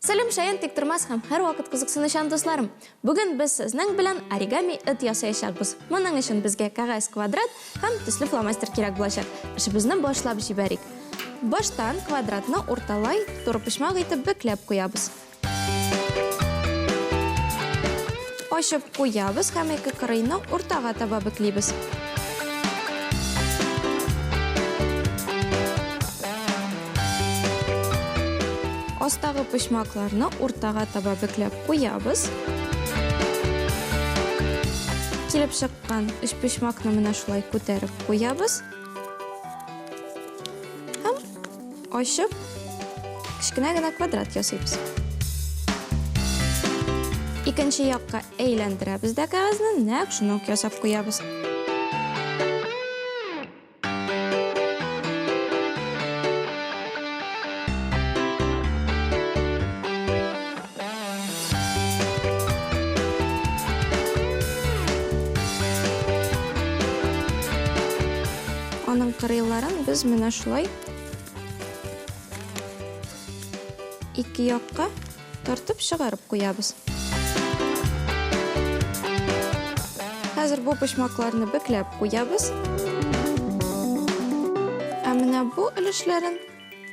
Сәлам шаян тиктормас һәм һәрвакыт кызыксынучан дусларым! Бүген без сезнең белән оригами эт ясаячакбыз. Моның өчен безгә кәгазь квадрат һәм төсле фломастер кирәк булачак. Эшебезне башлап җибәрик. Баштан квадратны урталай турыпочмак итеп бөкләп куябыз. Ачып куябыз һәм ике кырыйны уртага таба бөклибез. Астагы почмакларны уртага таба бөкләп куябыз. Килеп чыккан өчпочмакны менә шулай күтәреп куябыз. Һәм ачып, кечкенә генә квадрат ясыйбыз. Икенче якка әйләндерәбез дә кәгазьне, нәкъ шуны ук ясап куябыз. Аның кырыйларын без менә шулай ике якка тартып чыгарып куябыз. Хәзер бу почмакларны бөкләп куябыз. Ә менә бу өлешләрен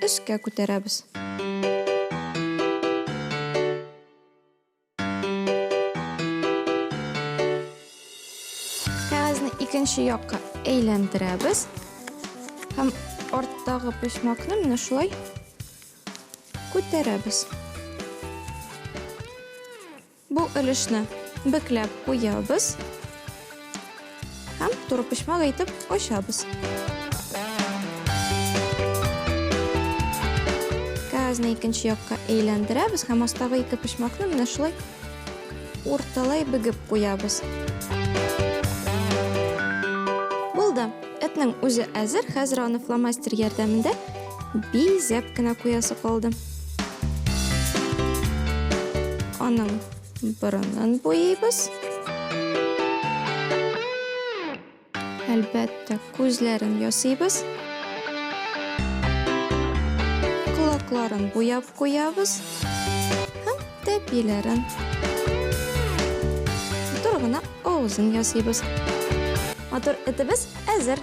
өскә күтәрәбез. Кәгазьне икенче якка әйләндерәбез. Һәм арттагы почмакны менә шулай күтәрәбез. Бу өлешне бөкләп куябыз. Һәм турыпочмак итеп ачабыз. Кәгазьне икенче якка әйләндерәбез һәм астагы ике почмакны менә шулай урталай бөгеп куябыз. Булды. Этнең үзе әзер, хәзер аны фломастер ярдәмендә бизәп кенә куясы калды. Аның Борынын буйыйбыз. Әлбәттә, күзләрен ясыйбыз. Колакларын буяп куябыз. Һәм тәпиләрен. Матур гына авызын ясыйбыз. Матур этебез әзер.